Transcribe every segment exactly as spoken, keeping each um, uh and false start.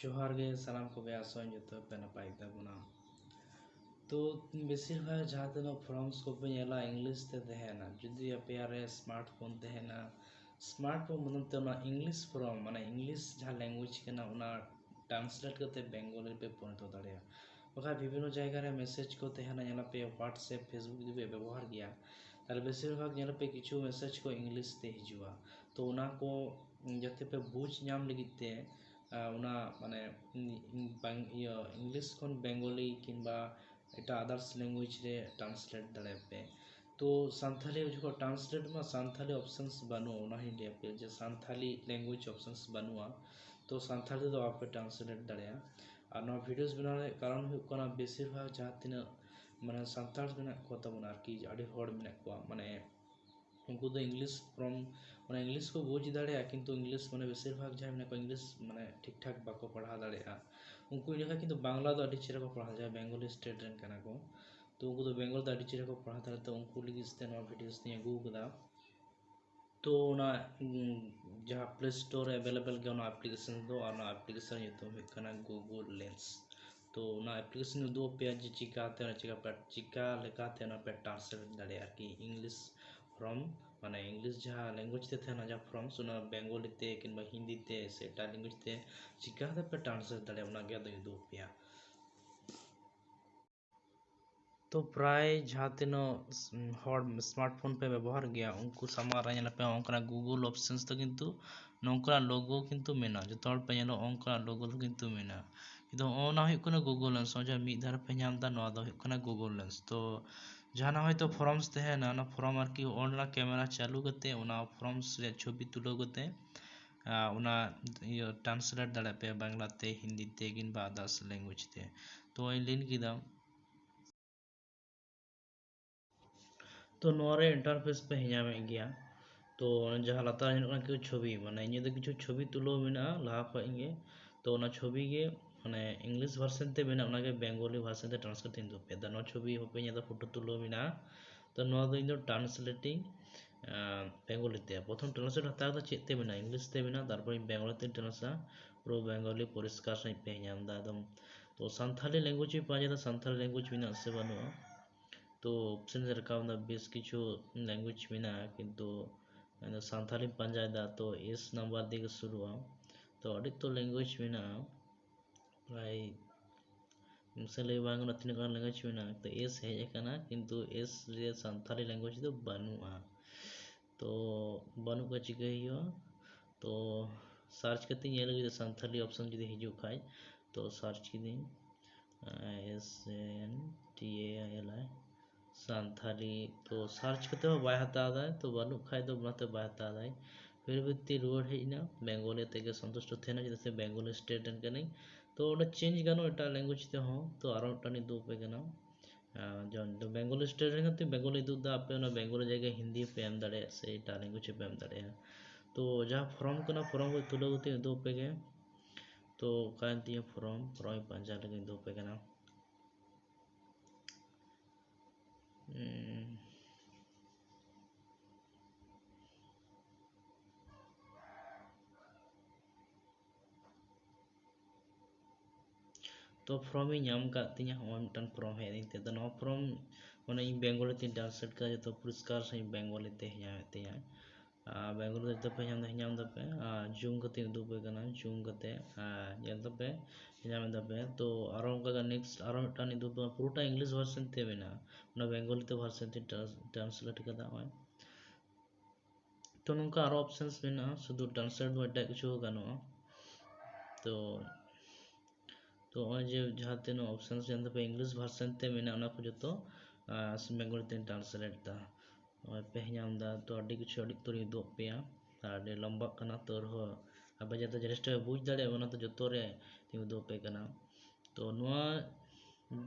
ᱡᱚᱦᱟᱨ ᱜᱮ ᱥᱟᱱᱟᱢ ᱠᱚᱜᱮ, ᱟᱥᱚᱜ ᱟᱹᱧ ᱡᱚᱛᱚ ᱯᱮ ᱱᱟᱯᱟᱭ ᱜᱮᱛᱟ ᱵᱚᱱᱟ᱾ ᱛᱚ ᱵᱮᱥᱤᱨ ᱵᱷᱟᱜᱽ ᱡᱟᱦᱟᱸ ᱛᱤᱱᱟᱹᱜ forms ᱠᱚᱯᱮ ᱧᱮᱞᱟ, English ᱛᱮ ᱛᱟᱦᱮᱱᱟ᱾ ᱡᱩᱫᱤ ᱟᱯᱮᱭᱟᱜ ᱨᱮ smartphone ᱛᱟᱦᱮᱱᱟ, smartphone ᱵᱚᱫᱚᱞ ᱛᱮ ᱚᱱᱟ English form, ᱢᱟᱱᱮ English ᱡᱟᱦᱟᱸ language ᱠᱟᱱᱟ, ᱚᱱᱟ translate ᱠᱟᱛᱮ Bengali ᱨᱮᱯᱮ ᱯᱚᱨᱤᱱᱚᱛ ᱫᱟᱲᱮᱭᱟᱜᱼᱟ᱾ ᱵᱟᱠᱷᱟᱡ ᱵᱤᱵᱷᱤᱱᱱᱚ ᱡᱟᱭᱜᱟ ᱨᱮ message ᱠᱚ ᱛᱟᱦᱮᱱᱟ, ᱧᱮᱞᱟᱯᱮ WhatsApp, Facebook ᱡᱩᱫᱤ ᱯᱮ ᱵᱮᱵᱚᱦᱟᱨ ᱜᱮᱭᱟ, ᱛᱟᱦᱞᱮ ᱵᱮᱥᱤᱨ ᱵᱷᱟᱜᱽ ᱧᱮᱞᱟᱯᱮ ᱠᱤᱪᱷᱩ message ᱠᱚ English ᱛᱮ ᱦᱤᱡᱩᱜᱼᱟ᱾ ᱛᱚ ᱚᱱᱟ ᱠᱚ ᱡᱟᱛᱮ ᱯᱮ ᱵᱩᱡᱽ ᱧᱟᱢ ᱞᱟᱹᱜᱤᱫ ᱛᱮ, ᱟᱨ ᱚᱱᱟ ᱢᱟᱱᱮ ᱤᱝ-, ᱤᱝ-, ᱵᱟᱝ-, ᱤᱭᱟᱹ, English ᱠᱷᱚᱱ Bengali ᱠᱤᱝᱵᱟ ᱮᱴᱟᱜ others language ᱨᱮ translate ᱫᱟᱲᱮᱭᱟᱜ ᱯᱮ᱾ ᱛᱚ ᱥᱟᱱᱛᱷᱟᱞᱤ ᱡᱚᱠᱷᱚᱱ translate ᱢᱟ ᱥᱟᱱᱛᱷᱟᱞᱤ options ᱵᱟᱹᱱᱩᱜᱼᱟ, ᱚᱱᱟ ᱦᱚᱸᱧ ᱞᱟᱹᱭ ᱟᱯᱮᱭᱟ ᱡᱮ ᱥᱟᱱᱛᱷᱟᱞᱤ language options ᱵᱟᱹᱱᱩᱜᱼᱟ, ᱛᱚ ᱥᱟᱱᱛᱷᱟᱞᱤ ᱛᱮᱫᱚ ᱵᱟᱯᱮ translate ᱫᱟᱲᱮᱭᱟᱜᱼᱟ᱾ ᱟᱨ ᱱᱚᱣᱟ videos ᱵᱮᱱᱟᱣ ᱨᱮᱭᱟᱜ ᱠᱟᱨᱚᱱ ᱦᱩᱭᱩᱜ ᱠᱟᱱᱟ, ᱵᱮᱥᱤᱨ ᱵᱷᱟᱜᱽ ᱡᱟᱦᱟᱸ ᱛᱤᱱᱟᱹᱜ ᱢᱟᱱᱮ ᱥᱟᱱᱛᱟᱲ ᱢᱮᱱᱟᱜ ᱠᱚ ᱛᱟᱵᱚᱱᱟ ᱟᱨᱠᱤ, ᱟᱹᱰᱤ ᱦᱚᱲ ᱢᱮᱱᱟᱜ ᱠᱚᱣᱟ, ᱢᱟᱱᱮ ᱩᱱᱠᱩ ᱫᱚ English from, ᱢᱟᱱᱮ English ᱠᱚ ᱵᱩᱡᱽ ᱫᱟᱲᱮᱭᱟᱜᱼᱟ, ᱠᱤᱱᱛᱩ English ᱢᱟᱱᱮ ᱵᱮᱥᱤᱨ ᱵᱷᱟᱜᱽ ᱡᱟᱦᱟᱸᱭ ᱢᱮᱱᱟᱜ ᱠᱚᱣᱟ, English ᱢᱟᱱᱮ ᱴᱷᱤᱠ ᱴᱷᱟᱠ ᱵᱟᱠᱚ ᱯᱟᱲᱦᱟᱣ ᱫᱟᱲᱮᱭᱟᱜᱼᱟ᱾ ᱩᱱᱠᱩ ᱤᱱᱟᱹ ᱠᱷᱟᱱ ᱠᱤᱱᱛᱩ ᱵᱟᱝᱞᱟ ᱫᱚ ᱟᱹᱰᱤ ᱪᱮᱦᱨᱟ ᱠᱚ ᱯᱟᱲᱦᱟᱣ ᱫᱟᱲᱮᱭᱟᱜᱼᱟ, Bengali state ᱨᱮᱱ ᱠᱟᱱᱟ ᱠᱚ, ᱛᱚ ᱩᱱᱠᱩ ᱫᱚ Bengali ᱫᱚ ᱟᱹᱰᱤ ᱪᱮᱦᱨᱟ ᱠᱚ ᱯᱟᱲᱦᱟᱣ ᱫᱟᱲᱮᱭᱟᱜᱼᱟ᱾ ᱛᱚ ᱩᱱᱠᱩ ᱞᱟᱹᱜᱤᱫ ᱛᱮ ᱱᱚᱣᱟ videos ᱫᱚᱧ ᱟᱹᱜᱩ ᱟᱠᱟᱫᱟ᱾ ᱛᱚ ᱚᱱᱟ, ᱩᱸ, ᱡᱟᱦᱟᱸ Play Store ᱨᱮ available ᱜᱮᱭᱟ ᱚᱱᱟ application ᱫᱚ, ᱟᱨ ᱚᱱᱟ application ᱧᱩᱛᱩᱢ ᱦᱩᱭᱩᱜ ᱠᱟᱱᱟ Google Lens᱾ ᱛᱚ ᱚᱱᱟ application ᱩᱫᱩᱜ ᱟᱯᱮᱭᱟ ᱡᱮ ᱪᱤᱠᱟᱛᱮ, ᱚᱱᱟ ᱪᱤᱠᱟ ᱯᱮ, ᱪᱤᱠᱟ ᱞᱮᱠᱟᱛᱮ ᱚᱱᱟ ᱯᱮ translate ᱫᱟᱲᱮᱭᱟᱜᱼᱟ ᱟᱨᱠᱤ, English from, ᱢᱟᱱᱮ English ᱡᱟᱦᱟᱸ language ᱛᱮ ᱛᱟᱦᱮᱱᱟ ᱡᱟᱦᱟᱸ forms, ᱚᱱᱟ Bengali ᱛᱮ ᱠᱤᱝᱵᱟ ᱦᱤᱱᱫᱤ ᱛᱮ ᱥᱮ ᱮᱴᱟᱜ language ᱛᱮ ᱪᱤᱠᱟᱛᱮ ᱯᱮ translate ᱫᱟᱲᱮᱭᱟᱜᱼᱟ, ᱚᱱᱟ ᱜᱮ ᱟᱫᱚᱧ ᱩᱫᱩᱜ ᱟᱯᱮᱭᱟ᱾ ᱛᱚ ᱯᱨᱟᱭ ᱡᱟᱦᱟᱸ ᱛᱤᱱᱟᱹᱜ ᱦᱚᱲ smartphone ᱯᱮ ᱵᱮᱵᱚᱦᱟᱨ ᱜᱮᱭᱟ, ᱩᱱᱠᱩ ᱥᱟᱢᱟᱝ ᱨᱮ ᱧᱮᱞ ᱯᱮ ᱚᱱᱠᱟᱱᱟᱜ Google options ᱫᱚ ᱠᱤᱱᱛᱩ ᱱᱚᱝᱠᱟᱱᱟᱜ logo ᱠᱤᱱᱛᱩ ᱢᱮᱱᱟᱜᱼᱟ᱾ ᱡᱚᱛᱚ ᱦᱚᱲ ᱯᱮ ᱧᱮᱞᱚᱜ ᱚᱱᱠᱟᱱᱟᱜ logo ᱫᱚ ᱠᱤᱱᱛᱩ ᱢᱮᱱᱟᱜᱼᱟ᱾ ᱠᱤᱱᱛᱩ ᱚᱱᱟ ᱦᱩᱭᱩᱜ ᱠᱟᱱᱟ Google Lens᱾ ᱱᱚᱜᱼᱚᱭ ᱡᱟᱦᱟᱸ ᱢᱤᱫ ᱫᱷᱟᱨᱮ ᱯᱮ ᱧᱟᱢ ᱮᱫᱟ, ᱱᱚᱣᱟ ᱫᱚ ᱦᱩᱭᱩᱜ ᱠᱟᱱᱟ Google Lens᱾ ᱛᱚ ᱡᱟᱦᱟᱱᱟᱜ ᱦᱚᱭᱛᱳ forms ᱛᱟᱦᱮᱱᱟ, ᱚᱱᱟ form ᱟᱨᱠᱤ ᱚᱸᱰᱮᱱᱟᱜ camera ᱪᱟᱹᱞᱩ ᱠᱟᱛᱮ ᱚᱱᱟ forms ᱨᱮᱭᱟᱜ ᱪᱷᱚᱵᱤ ᱛᱩᱞᱟᱹᱣ ᱠᱟᱛᱮ, ᱟᱨ ᱚᱱᱟ ᱤᱭᱟᱹ translate ᱫᱟᱲᱮᱭᱟᱜ ᱯᱮ ᱵᱟᱝᱞᱟ ᱛᱮ, ᱦᱤᱱᱫᱤ ᱛᱮ ᱠᱤᱝᱵᱟ others language ᱛᱮ᱾ ᱛᱚ ᱤᱧ ᱞᱟᱹᱭ ᱠᱮᱫᱟ᱾ ᱛᱚ ᱱᱚᱣᱟ ᱨᱮ interface ᱯᱮ ᱧᱟᱢᱮᱫ ᱜᱮᱭᱟ᱾ ᱛᱚ ᱡᱟᱦᱟᱸ ᱞᱟᱛᱟᱨ ᱧᱮᱞᱚᱜ ᱠᱟᱱᱟ ᱠᱤᱪᱷᱩ ᱪᱷᱚᱵᱤ, ᱢᱟᱱᱮ ᱤᱧᱟᱹᱜ ᱫᱚ ᱠᱤᱪᱷᱩ ᱪᱷᱚᱵᱤ ᱛᱩᱞᱟᱹᱣ ᱢᱮᱱᱟᱜᱼᱟ ᱞᱟᱦᱟ ᱠᱷᱚᱱ ᱜᱮ᱾ ᱛᱚ ᱚᱱᱟ ᱪᱷᱚᱵᱤ ᱜᱮ ᱢᱟᱱᱮ English version ᱛᱮ ᱢᱮᱱᱟᱜᱼᱟ, ᱚᱱᱟᱜᱮ Bengali version ᱛᱮ translate ᱤᱧ ᱩᱫᱩᱜ ᱟᱯᱮᱭᱟ᱾ ᱱᱚᱣᱟ ᱪᱷᱚᱵᱤ ᱦᱚᱸᱯᱮ ᱧᱮᱞ ᱮᱫᱟ, photo ᱛᱩᱞᱟᱹᱣ ᱢᱮᱱᱟᱜᱼᱟ᱾ ᱛᱚ ᱱᱚᱣᱟ ᱫᱚ ᱤᱧ ᱫᱚ translate ᱤᱧ ᱵᱮᱝᱜᱚᱞᱤ ᱛᱮ᱾ ᱯᱨᱚᱛᱷᱚᱢ translate ᱦᱟᱛᱟᱣ ᱠᱟᱛᱮ ᱪᱮᱫ ᱛᱮ ᱢᱮᱱᱟᱜᱼᱟ? ᱤᱝᱞᱤᱥ ᱛᱮ ᱢᱮᱱᱟᱜᱼᱟ, ᱛᱟᱨᱯᱚᱨᱮ ᱤᱧ ᱵᱮᱝᱜᱚᱞᱤ ᱛᱮᱧ translate ᱟ, ᱯᱩᱨᱟᱹ ᱵᱮᱝᱜᱚᱞᱤ ᱯᱚᱨᱤᱥᱠᱟᱨ ᱥᱟᱺᱦᱤᱡ ᱯᱮ ᱧᱟᱢ ᱮᱫᱟ ᱮᱠᱫᱚᱢ᱾ ᱛᱚ ᱥᱟᱱᱛᱷᱟᱞᱤ language ᱤᱧ ᱯᱟᱸᱡᱟᱭᱮᱫᱟ, ᱥᱟᱱᱛᱷᱟᱞᱤ language ᱢᱮᱱᱟᱜᱼᱟ ᱥᱮ ᱵᱟᱹᱱᱩᱜᱼᱟ? ᱛᱚ option ᱨᱮ ᱨᱟᱠᱟᱵ ᱮᱫᱟ ᱵᱮᱥ ᱠᱤᱪᱷᱩ language ᱢᱮᱱᱟᱜᱼᱟ, ᱠᱤᱱᱛᱩ ᱤᱧ ᱫᱚ ᱥᱟᱱᱛᱷᱟᱞᱤᱧ ᱯᱟᱸᱡᱟᱭᱮᱫᱟ, ᱛᱚ S number ᱫᱤᱭᱮ ᱜᱮ ᱥᱩᱨᱩᱜᱼᱟ᱾ ᱛᱚ ᱟᱹᱰᱤ ᱩᱛᱟᱹᱨ language ᱢᱮᱱᱟᱜᱼᱟ, ᱯᱨᱟᱭ ᱢᱟᱥᱮ ᱞᱟᱹᱭ ᱵᱟᱝ ᱜᱟᱱᱚᱜᱼᱟ ᱛᱤᱱᱟᱹᱜ ᱜᱟᱱ language ᱢᱮᱱᱟᱜᱼᱟ᱾ ᱛᱚ S ᱦᱮᱡ ᱟᱠᱟᱱᱟ, ᱠᱤᱱᱛᱩ S ᱨᱮ ᱥᱟᱱᱛᱷᱟᱞᱤ language ᱫᱚ ᱵᱟᱹᱱᱩᱜᱼᱟ᱾ ᱛᱚ ᱵᱟᱹᱱᱩᱜ ᱠᱷᱟᱱ ᱪᱤᱠᱟᱹᱭ ᱦᱩᱭᱩᱜᱼᱟ? ᱛᱚ search ᱠᱟᱛᱮ ᱧᱮᱞ ᱦᱩᱭᱩᱜᱼᱟ, ᱥᱟᱱᱛᱷᱟᱞᱤ option ᱡᱩᱫᱤ ᱦᱤᱡᱩᱜ ᱠᱷᱟᱡ᱾ ᱛᱚ search ᱠᱤᱫᱟᱹᱧ, S N T A I L I, Santali. ᱛᱚ search ᱠᱟᱛᱮ ᱦᱚᱸ ᱵᱟᱭ ᱦᱟᱛᱟᱣ ᱫᱟᱭ, ᱛᱚ ᱵᱟᱹᱱᱩᱜ ᱠᱷᱟᱡ ᱫᱚ ᱚᱱᱟᱛᱮ ᱵᱟᱭ ᱦᱟᱛᱟᱣ ᱫᱟᱭ᱾ ᱯᱷᱤᱨ ᱵᱷᱤᱛᱤ ᱨᱩᱣᱟᱹᱲ ᱦᱮᱡ ᱮᱱᱟ, ᱵᱮᱝᱜᱚᱞᱤ ᱛᱮᱜᱮ ᱥᱚᱱᱛᱩᱥᱴᱚ ᱛᱟᱦᱮᱱᱟ, ᱪᱮᱫᱟᱜ ᱥᱮ ᱵᱮᱝᱜᱚᱞᱤ state ᱨᱮᱱ ᱠᱟᱹᱱᱟᱹᱧ᱾ ᱛᱚ ᱚᱸᱰᱮ change ᱜᱟᱱᱚᱜᱼᱟ ᱮᱴᱟᱜ language ᱛᱮᱦᱚᱸ᱾ ᱛᱚ ᱟᱨᱚ ᱢᱤᱫᱴᱟᱝ ᱤᱧ ᱩᱫᱩᱜ ᱟᱯᱮ ᱠᱟᱱᱟ, ᱟᱨ ᱡᱚ-, ᱫᱚ ᱵᱮᱝᱜᱚᱞᱤ state ᱨᱮᱱ ᱠᱟᱛᱮ ᱵᱮᱝᱜᱚᱞᱤ ᱩᱫᱩᱜ ᱮᱫᱟ, ᱟᱯᱮ ᱚᱱᱟ ᱵᱮᱝᱜᱚᱞᱤ ᱡᱟᱭᱜᱟ ᱦᱤᱱᱫᱤ ᱯᱮ ᱮᱢ ᱫᱟᱲᱮᱭᱟᱜᱼᱟ ᱥᱮ ᱮᱴᱟᱜ language ᱯᱮ ᱮᱢ ᱫᱟᱲᱮᱭᱟᱜᱼᱟ᱾ ᱛᱚ ᱡᱟᱦᱟᱸ form ᱠᱟᱱᱟ, form ᱠᱚ ᱛᱩᱞᱟᱹᱣ ᱠᱟᱛᱮ ᱩᱫᱩᱜ ᱟᱯᱮ ᱜᱮ᱾ ᱛᱚ ᱚᱠᱟᱭᱮᱱ ᱛᱤᱧᱟᱹ form? Form ᱤᱧ ᱯᱟᱸᱡᱟ ᱞᱮᱠᱟᱧ ᱩᱫᱩᱜ ᱟᱯᱮ ᱠᱟᱱᱟ᱾ ᱩᱸ᱾ ᱛᱚ form ᱤᱧ ᱧᱟᱢ ᱟᱠᱟᱫ ᱛᱤᱧᱟᱹ, ᱱᱚᱜᱼᱚᱭ ᱢᱤᱫᱴᱟᱝ form ᱦᱮᱡ ᱟᱹᱫᱤᱧ ᱛᱮ᱾ ᱟᱫᱚ ᱱᱚᱣᱟ form ᱢᱟᱱᱮ ᱤᱧ ᱵᱮᱝᱜᱚᱞᱤ ᱛᱤᱧ translate ᱠᱟᱫᱟ, ᱡᱚᱛᱚ ᱯᱚᱨᱤᱥᱠᱟᱨ ᱥᱟᱺᱦᱤᱡ ᱵᱮᱝᱜᱚᱞᱤ ᱛᱮ ᱦᱮᱡ ᱟᱠᱟᱱ ᱛᱤᱧᱟᱹ᱾ ᱟᱨ ᱵᱮᱝᱜᱚᱞᱤ ᱛᱮ ᱡᱚᱛᱚ ᱯᱮ ᱧᱟᱢ ᱮᱫᱟ, ᱧᱟᱢ ᱮᱫᱟᱯᱮ᱾ ᱟᱨ zoom ᱠᱟᱛᱮ ᱩᱫᱩᱜ ᱟᱯᱮ ᱠᱟᱱᱟ, zoom ᱠᱟᱛᱮ, ᱟᱨ ᱧᱮᱞ ᱫᱟᱯᱮ, ᱧᱟᱢ ᱮᱫᱟᱯᱮ᱾ ᱛᱚ ᱟᱨᱚ ᱚᱱᱠᱟ ᱜᱮ next ᱟᱨᱚ ᱢᱤᱫᱴᱟᱝ ᱩᱫᱩᱜ ᱟᱯᱮ, ᱯᱩᱨᱟᱹᱴᱟ English version ᱛᱮ ᱢᱮᱱᱟᱜᱼᱟ, ᱚᱱᱟ ᱵᱮᱝᱜᱚᱞᱤ ᱛᱮ version ᱛᱮ trans-, translate ᱠᱟᱫᱟ ᱱᱚᱜᱼᱚᱭ᱾ ᱛᱚ ᱱᱚᱝᱠᱟ ᱟᱨᱚ options ᱢᱮᱱᱟᱜᱼᱟ, ᱥᱩᱫᱷᱩ translate ᱫᱚ ᱮᱴᱟᱜ ᱠᱤᱪᱷᱩ ᱦᱚᱸ ᱜᱟᱱᱚᱜᱼᱟ᱾ ᱛᱚ, ᱛᱚ ᱱᱚᱜᱼᱚᱭ ᱡᱮ ᱡᱟᱦᱟᱸ ᱛᱤᱱᱟᱹᱜ options ᱧᱮᱞ ᱫᱟᱯᱮ English version ᱛᱮ ᱢᱮᱱᱟᱜᱼᱟ, ᱚᱱᱟ ᱠᱚ ᱡᱚᱛᱚ, ᱟᱸ, ᱵᱮᱝᱜᱚᱞᱤ ᱛᱮᱧ translate ᱫᱟ᱾ ᱱᱚᱜᱼᱚᱭ ᱯᱮ ᱧᱟᱢ ᱫᱟ, ᱛᱚ ᱟᱹᱰᱤ ᱠᱤᱪᱷᱩ ᱟᱹᱰᱤ ᱩᱛᱟᱹᱨ ᱤᱧ ᱩᱫᱩᱜ ᱟᱯᱮᱭᱟ, ᱟᱨ ᱟᱹᱰᱤ ᱞᱚᱢᱵᱟᱜ ᱠᱟᱱᱟ, ᱛᱟᱹᱣ ᱨᱮᱦᱚᱸ ᱟᱯᱮ ᱡᱟᱛᱮ ᱡᱤᱱᱤᱥᱴᱟ ᱯᱮ ᱵᱩᱡᱽ ᱫᱟᱲᱮᱭᱟᱜᱼᱟ, ᱚᱱᱟ ᱛᱮ ᱡᱚᱛᱚ ᱨᱮ ᱤᱧ ᱩᱫᱩᱜ ᱟᱯᱮ ᱠᱟᱱᱟ᱾ ᱛᱚ ᱱᱚᱣᱟ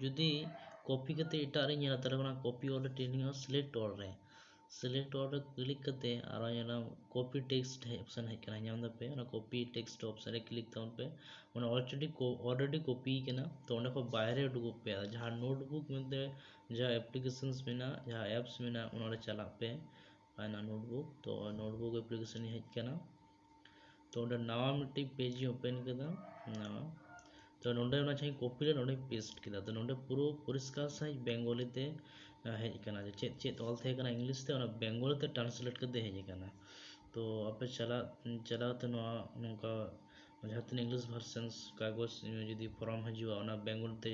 ᱡᱩᱫᱤ copy ᱠᱟᱛᱮ ᱮᱴᱟᱜ ᱨᱮᱧ ᱧᱮᱞᱟ, ᱛᱟᱦᱚᱞᱮ ᱚᱱᱟ copy all ᱨᱮ training ᱦᱚᱸ select all ᱨᱮ, select all ᱨᱮ click ᱠᱟᱛᱮ ᱟᱨᱚ ᱧᱮᱞᱟᱢ copy text ᱦᱮᱡ option ᱦᱮᱡ ᱠᱟᱱᱟ, ᱧᱟᱢ ᱫᱟᱯᱮ? ᱚᱱᱟ copy text option ᱨᱮ click ᱛᱟᱵᱚᱱ ᱯᱮ᱾ ᱚᱱᱟ already co-, already copy ᱠᱟᱱᱟ, ᱛᱚ ᱚᱸᱰᱮ ᱠᱷᱚᱱ ᱵᱟᱭᱨᱮ ᱩᱰᱩᱠᱚᱜ ᱯᱮ᱾ ᱟᱨ ᱡᱟᱦᱟᱸ notebook ᱢᱮᱱᱛᱮ ᱡᱟᱦᱟᱸ applications ᱢᱮᱱᱟᱜᱼᱟ, ᱡᱟᱦᱟᱸ apps ᱢᱮᱱᱟᱜᱼᱟ, ᱚᱱᱟ ᱨᱮ ᱪᱟᱞᱟᱜ ᱯᱮ᱾ ᱚᱱᱟ ᱱᱳᱴᱵᱩᱠ᱾ ᱛᱚ ᱱᱳᱴᱵᱩᱠ ᱮᱯᱞᱤᱠᱮᱥᱚᱱ ᱤᱧ ᱦᱮᱡ ᱠᱟᱱᱟ᱾ ᱛᱚ ᱚᱸᱰᱮ ᱱᱟᱣᱟ ᱢᱤᱫᱴᱤᱡ ᱯᱮᱡᱽ ᱤᱧ ᱳᱯᱮᱱ ᱠᱮᱫᱟ, ᱱᱟᱣᱟ᱾ ᱛᱚ ᱱᱚᱸᱰᱮ ᱚᱱᱟ ᱡᱟᱦᱟᱸᱧ ᱠᱚᱯᱤ ᱞᱮᱫ, ᱱᱚᱸᱰᱮᱧ ᱯᱮᱥᱴ ᱠᱮᱫᱟ᱾ ᱛᱚ ᱱᱚᱸᱰᱮ ᱯᱩᱨᱟᱹ ᱯᱚᱨᱤᱥᱠᱟᱨ ᱥᱟᱺᱦᱤᱡ ᱵᱮᱝᱜᱚᱞᱤ ᱛᱮ ᱦᱮᱡ ᱟᱠᱟᱱᱟ, ᱡᱮ ᱪᱮᱫ ᱪᱮᱫ ᱚᱞ ᱛᱟᱦᱮᱸ ᱠᱟᱱᱟ ᱤᱝᱞᱤᱥ ᱛᱮ, ᱚᱱᱟ ᱵᱮᱝᱜᱚᱞᱤ ᱛᱮ ᱴᱨᱟᱱᱥᱞᱮᱴ ᱠᱟᱛᱮ ᱦᱮᱡ ᱟᱠᱟᱱᱟ᱾ ᱛᱚ ᱟᱯᱮ ᱪᱟᱞᱟᱜ ᱪᱟᱞᱟᱣ ᱛᱮ ᱱᱚᱣᱟ ᱱᱚᱝᱠᱟ ᱡᱟᱦᱟᱸ ᱛᱤᱱᱟᱹᱜ ᱤᱝᱞᱤᱥ ᱵᱷᱟᱨᱥᱮᱱᱥ ᱠᱟᱜᱚᱡᱽ ᱡᱩᱫᱤ ᱯᱷᱚᱨᱚᱢ ᱦᱤᱡᱩᱜᱼᱟ, ᱚᱱᱟ ᱵᱮᱝᱜᱚᱞᱤ ᱛᱮ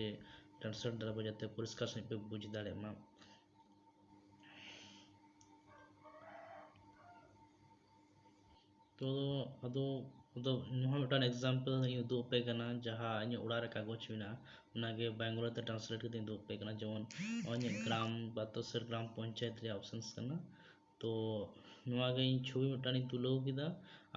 ᱴᱨᱟᱱᱥᱞᱮᱴ ᱫᱟᱲᱮᱭᱟᱜᱼᱟ, ᱡᱟᱛᱮ ᱯᱚᱨᱤᱥᱠᱟᱨ ᱥᱟᱺᱦᱤᱡ ᱯᱮ ᱵᱩᱡᱽ ᱫᱟᱲᱮᱭᱟᱜ ᱢᱟ᱾ ᱛᱚ ᱟᱫᱚ ᱟᱫᱚ ᱱᱚᱣᱟ ᱢᱤᱫᱴᱟᱝ ᱮᱠᱡᱟᱢᱯᱮᱞ ᱤᱧ ᱩᱫᱩᱜ ᱟᱯᱮ ᱠᱟᱱᱟ, ᱡᱟᱦᱟᱸ ᱤᱧᱟᱹᱜ ᱚᱲᱟᱜ ᱨᱮ ᱠᱟᱜᱚᱡᱽ ᱢᱮᱱᱟᱜᱼᱟ, ᱚᱱᱟᱜᱮ ᱵᱮᱝᱜᱚᱞᱤ ᱛᱮ ᱴᱨᱟᱱᱥᱞᱮᱴ ᱠᱟᱛᱮ ᱤᱧ ᱩᱫᱩᱜ ᱟᱯᱮ ᱠᱟᱱᱟ᱾ ᱡᱮᱢᱚᱱ ᱱᱚᱜᱼᱚᱭ ᱤᱧᱟᱹᱜ ᱜᱨᱟᱢ ᱵᱟᱛᱚᱥᱮᱨ ᱜᱨᱟᱢ ᱯᱚᱧᱪᱟᱭᱮᱛ ᱨᱮᱭᱟᱜ ᱚᱯᱥᱮᱱᱥ ᱠᱟᱱᱟ᱾ ᱛᱚ ᱱᱚᱣᱟ ᱜᱮ ᱤᱧ ᱪᱷᱚᱵᱤ ᱢᱤᱫᱴᱟᱝ ᱤᱧ ᱛᱩᱞᱟᱹᱣ ᱠᱮᱫᱟ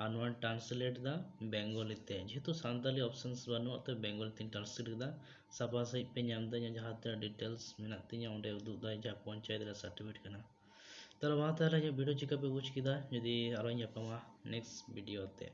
ᱟᱨ ᱱᱚᱣᱟᱧ ᱴᱨᱟᱱᱥᱞᱮᱴ ᱮᱫᱟ ᱵᱮᱝᱜᱚᱞᱤ ᱛᱮ᱾ ᱡᱮᱦᱮᱛᱩ ᱥᱟᱱᱛᱟᱞᱤ ᱚᱯᱥᱮᱱᱥ ᱵᱟᱹᱱᱩᱜᱼᱟ, ᱛᱚ ᱵᱮᱝᱜᱚᱞᱤ ᱛᱮᱧ ᱴᱨᱟᱱᱥᱞᱮᱴ ᱠᱮᱫᱟ᱾ ᱥᱟᱯᱷᱟ ᱥᱟᱺᱦᱤᱡ ᱯᱮ ᱧᱟᱢ ᱮᱫᱟ, ᱤᱧᱟᱹᱜ ᱡᱟᱦᱟᱸ ᱛᱤᱱᱟᱹᱜ ᱰᱤᱴᱮᱞᱥ ᱢᱮᱱᱟᱜ ᱛᱤᱧᱟᱹ ᱚᱸᱰᱮ ᱩᱫᱩᱜ ᱮᱫᱟᱭ, ᱡᱟᱦᱟᱸ ᱯᱚᱧᱪᱟᱭᱮᱛ ᱨᱮᱭᱟᱜ ᱥᱟᱨᱴᱤᱯᱷᱤᱠᱮᱴ ᱠᱟᱱᱟ᱾ ᱛᱟᱦᱚᱞᱮ ᱢᱟ ᱛᱟᱦᱚᱞᱮ ᱤᱧᱟᱹᱜ ᱵᱷᱤᱰᱤᱭᱳ ᱪᱤᱠᱟᱹ ᱯᱮ ᱵᱩᱡᱽ ᱠᱮᱫᱟ? ᱡᱩᱫᱤ ᱟᱨᱚᱧ ᱧᱟᱯᱟᱢᱟ ᱱᱮᱠᱥᱴ ᱵᱷᱤᱰᱤᱭᱳ ᱛᱮ᱾